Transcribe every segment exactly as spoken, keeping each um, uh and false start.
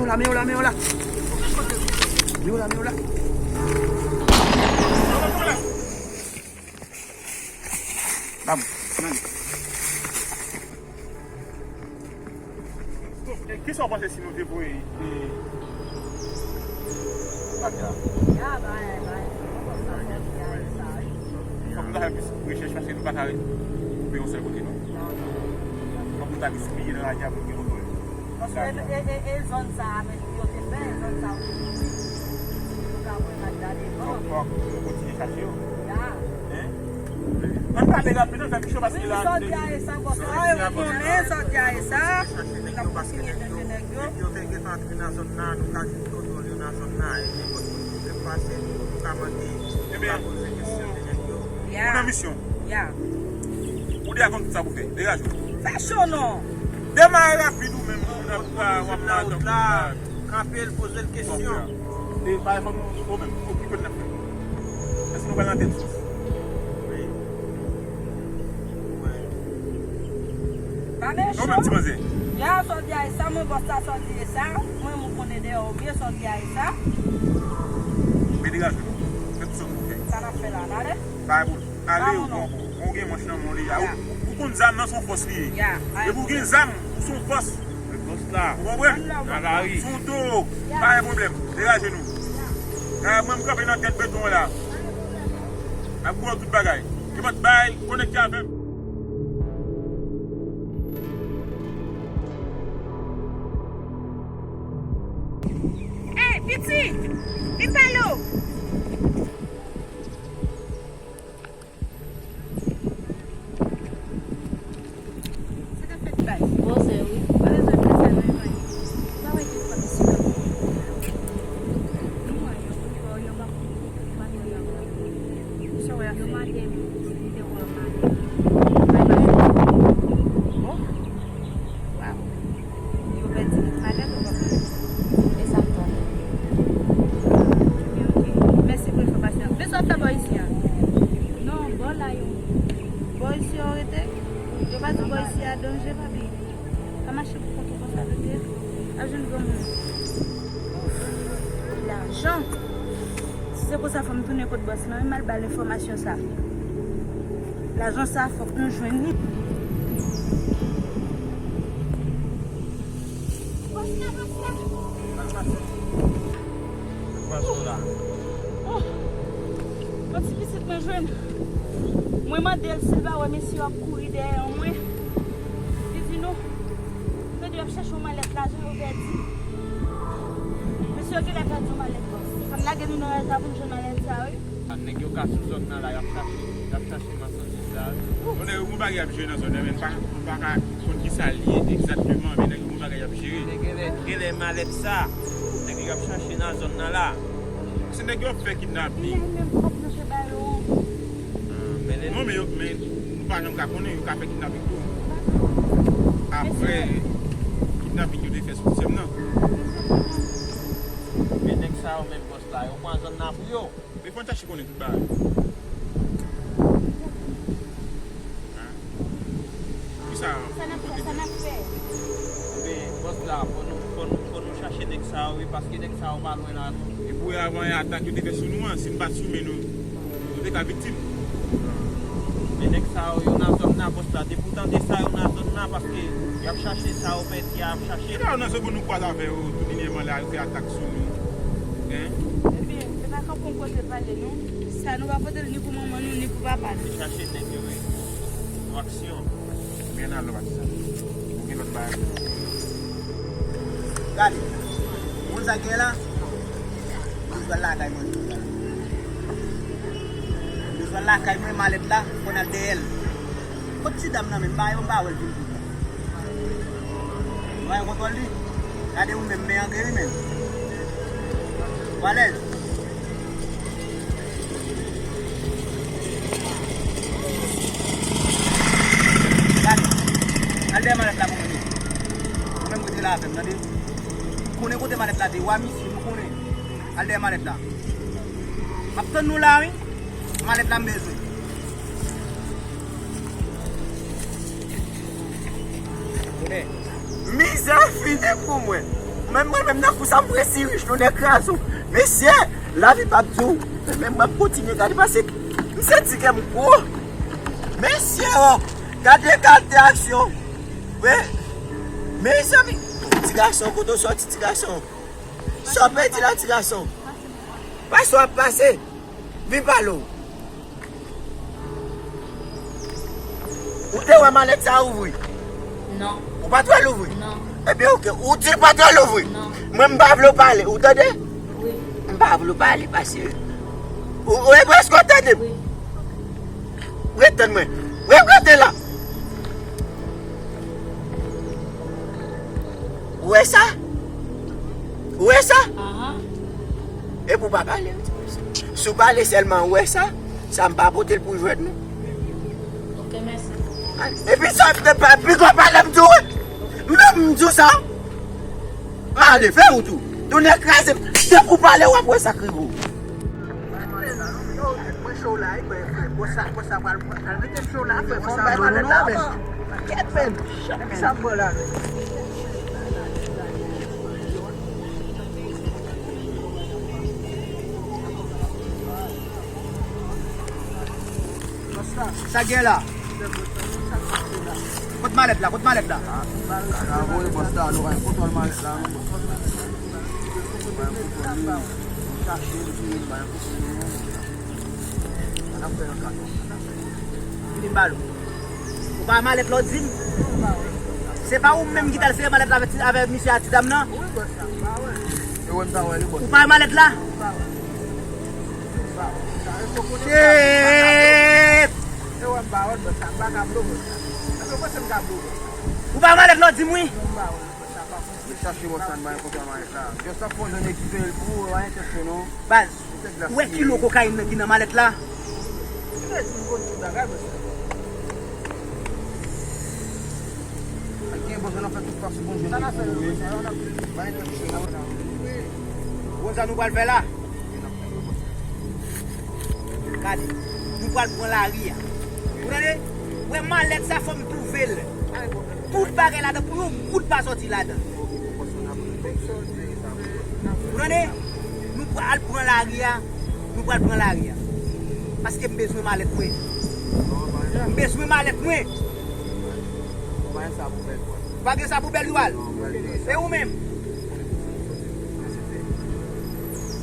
La, men yo la, men yo la. Men yo la, men yo la. Bam. Kisa w panse si nou te voye, e, papye a? Ya, bay, bay. Fòk nou ta fè plis rechèch paske nou pa ka koupe yon sèl kote, non. Fòk nou ta espiye nan radya pou gen kontwòl. Paske e, e, e, e zòn sa a menm ki yo te fè, e zòn sa a yo te konstwi. Nou ka voye al gade. Fòk, fòk nou kontinye chache yo. Ya. Hein? Ann pale rapid, ann fè pi cho paske la. Wi, sòti a e sa, bòs la, yo konnen, sòti a e sa. N ap kontinye chèche nèg yo. Depi yo te gentan antre nan zòn nan, nou ka jwenn kontwòl yo nan zòn nan, e nenpòt kote pwoblèm pase, nou ka mande, nou ka poze kesyon de nèg yo. Ya. Ou nan misyon. Ya. Ou deja konn tout sa pou fè. Degaje w. Fè cho non. Demare rapid ou menm, ou nan, w ap nan wout la. Kanpe l, poze l kesyon. E, pa fò nou, ou menm, okipe l n ap fè. Èske nou pral nan tèt sous? Wi. Wi. Pa mechan. Ou menm, ti manzè. Ya, sòdi a e sa, mwen bòs la sòdi e sa. Mwen, mwen konnen dèyè w byen, sòdi a e sa. Men degaje w. Fè tout sa w fè. Sa n ap fè la, n ale? Pa gen pwoblèm. Ale, ou pran, ou gen manch nan men w deja. Ou, ou konn zam nan se yon fòs li ye. Depi ou gen zam, ou se yon fòs. Fòs la. Ou konprann? Nan lari. Se yon towo. Pa gen pwoblèm. Degaje nou. Mwen, m kanpe nan tèt beton an la. N ap kouvè tout bagay. Nenpòt bagay, konekte avè m. Ey, piti! Vin pale w! Sa k ap fèt, bay? Poze, wi. Pa bezwen prese, non, Ivan. Ou pa wè gen fanmi sila? Nou wè yo, yo pa konn, yo pa konn, yo pa konn. Sa w wè y ap fè? Yo mande m si m te wè yo mande. Oh. Waw. Yo pèdi malèt ou pa malèt? E sa m tande. Ebyen, oke. Mèsi pou enfòmasyon an. Men sa w ap fè bò isi a? Non, bò la yo. Bò isi yo rete? Yo pa di bò isi a danje, papi. Pa mache pou kont ou konsa, tande? Ap jwenn granmoun. Ouf. Lajan. Si se konsa, fò m tounen kot bòs lan, wi, m al ba l enfòmasyon sa. Lajan sa, fòk nou jwenn li. Bòs la, bòs la. Sa k pase w la? Oh! Yon ti pitit mwen jwenn. Mwen mande l si l pa wè mesye yo ap kouri dèyè mwen. Li di non. Yo di y ap chache yon malèt lajan yo pèdi. Mesye yo genlè pèdi yon malèt bòs. Sa m lage nou nan rèv la pou n jwenn malèt sa, wi. Nèg yo ka sou zòn nan la, y ap chache, y ap chache machandiz la. Bon, nèg yo gon bagay y ap jere nan zòn nan, men n pa, n pa ka konn kisa l ye egzakteman, men nèg yo gon bagay y ap jere. Genlè, genlè malèt sa, nèg yo ap chache nan zòn nan la. Se nèg yo ap fè kidnaping. Li menm kòb nan je ba yo. Ah, men lè non, men yo, men nou pa janm ka konnen, yo ka fè kidnaping tou. Apre kidnaping yo te fè sou ti sè m nan. Men nèg sa yo menm bòs la, yo pran zòn nan pou yo. Men fò n chache konnen tout bagay. Hein? Kisa? Sa n ap fè, sa n ap fè? Ebyen, bòs la, fò nou, fò nou, fò nou chache nèg sa yo, wi, paske nèg sa yo pa lwen la, non. E pou avan atak yo te fè sou nou an, si n pa t sou men nou, nou te ka viktim. Men nèg sa yo, yo nan zòn nan, bòs la, depi w tande sa, yo nan zòn nan, paske y ap chache sa yo pèdi a, y ap chache. Kisa yo nan zòn pou nou kwaze avè yo, tout dènyèman la, yo fè atak sou nou? Hein? Ebyen, se pa kanpe yon kote pale, non. Sa nou pa pote l ni pou manman nou, ni pou papa nou. Se chache nèg yo, wi. Yon aksyon. Byen alò, pati sa. Ou gen lòt bagay pou nou. Gade. Ou konn sa k gen la? M bezwen lakay mwen. M bezwen lakay mwen, malèt la, fò n al dèyè l. Kot ti dam nan menm? M pa, m pa wè l vin. Mwen kontwòl li. Gade ou menm, men an geri menm. Ou alèz? Gade. Al dèyè malèt la pou mwen. Ou menm rete la avè m, tande? M konnen kote malèt la te ye, w a misye, m konnen. Al dèyè malèt la. M ap tann nou la, wi. Malèt la m bezwen. Mizè fini pou mwen. M Menm mwen menm nan kou sa m resi rich, nou nèg kraze w. Mesye, lavi p ap di w. Men mwen m kontinye gade pase m santi kè m gwo. Mesye, o, gade kalite aksyon. Wi. Mezanmi, ti gason, kote w sòti, ti gason? Sa w pèdi la, ti gason? Pase w ap pase. Vin pale w. Ou te wè malèt sa ouvri? Non. Ou pa t wè l ouvri? Non. Ebyen, oke. Ou di l pa t wè l ouvri? Non. Mwen, m pa vle w pale. Ou tande? Wi. M pa vle w pale, pase. Ou, ou, e, èske w tande m? Wi. Ret tann mwen. Ret, rete la. Ou wè sa? Ou wè sa? Ahan. Epi w pa pale. Si w pale sèlman, ou wè sa? Sa m pa pote l pou jwèt, non. Ok, mèsi. Epi sa, m te pa, pi gwo pale m di w, wi. M menm m di w sa. Ale, fè wout ou. Tounen kraze m. Depi w pale, w ap wè sa k rive w. Mwen cho la, wi, frè. Bòs sa, bòs sa pral, pral mete m cho la, frè. Bòs sa pral mete m cho la. Kèt, men. Sa m pran la, men. Sa gen la? Kot malèt la? Kot malèt la? Sa voye bòs la, nou pa gen kontwòl malèt la, non. Nou pa gen kontwòl li, nou chache l, nou pa gen kontwòl li, non. Sa n ap fè nan katòz. Vini m ba l ou. Ou pa malèt la w di m? Se pa ou menm ki t al sere malèt la avè ti, avè misye a ti dam nan? Wi, bòs la, m pa wè. E wè m pa wè li, bòs. Ou pa malèt la? M pa wè. Shit! Ou pa malèt la w di m wi. Li chache bòs la, m pa gen kontwòl malèt la. Just ap fè yon jèn ekipe l pou ou, pa enkyèt non. Baz, ou wè kilo kokayin nan ki nan malèt la? Gen bòs la, n ap fè tout fason pou jwenn li pou ou, wi. Pa enkyèt non. Konn sa nou pral fè la? Gade, nou pral pran lari a. Ou tande? Wè malèt sa fò m twouve l. Tout bagay ladan pou yon goud pa sòti ladan. Ou tande? Nou pral pran lari a. Nou pral pran lari a. Paske m bezwen malèt mwen. M bezwen malèt mwen. Ou pa gen sa pou bèl, Dwal? E ou menm?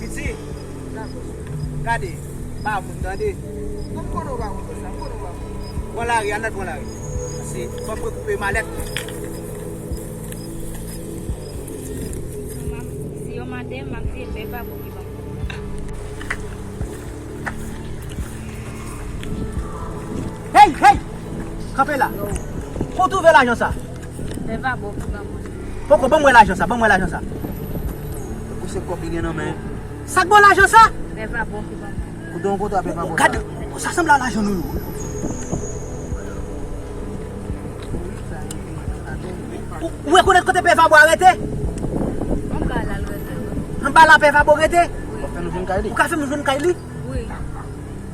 Piti, gade, pa moun tande. Pran lari, ann al pran lari. Pase fò m rekoupe malèt mwen. Si yo mande m, m ap di e pè Vabo ki ban m. Hey, hey! Kanpe la. Kote w twouve lajan sa? Pè Vabo ki ban mwen. Poko, ban mwen lajan sa, ban mwen lajan sa. Ou se kòb li gen nan men. Sa k ba w lajan sa? Pè Vabo ki ban mwen. Ou te yon kontra pè Vabo sa? Gade, sa sanble a lajan nou yo. Ou, ou rekonèt kote pè Vabo a rete? Anba la l rete, wi. Anba la pè Vabo rete? Wi. Ou ka fè nou jwenn kay li? Wi.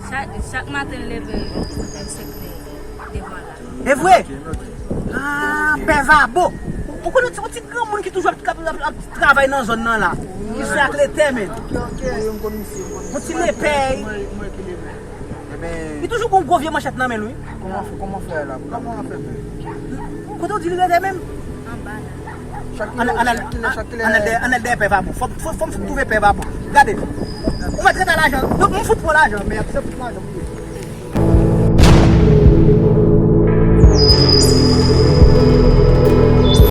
Chak, chak maten l leve, l fè sekre devan la. E vre? Ah, pè Vabo. Ou, ou konnen yon ti, yon ti granmoun ki toujou ap, ap, ap, ap travay nan zòn nan la. Misye ak letè, men. Ok, ok, yo, m konn misye, m konn misye. Yon ti lepè. Mwen, mwen ki lepè. Li toujou gon gwo vye manchèt nan men l, wi. Kòman, kòman fè la? Kòman w ap fè fè? Kote w di li rete menm? Anba la. Chak kilè, chak kilè, chak kilè. Ann al dèyè, ann al dèyè pè Vabo. Fò, fò, fò m fout twouve pè Vabo. Gade. Ou mèt rete a lajan. Donk, m fout pran lajan, men se fout lajan pou li.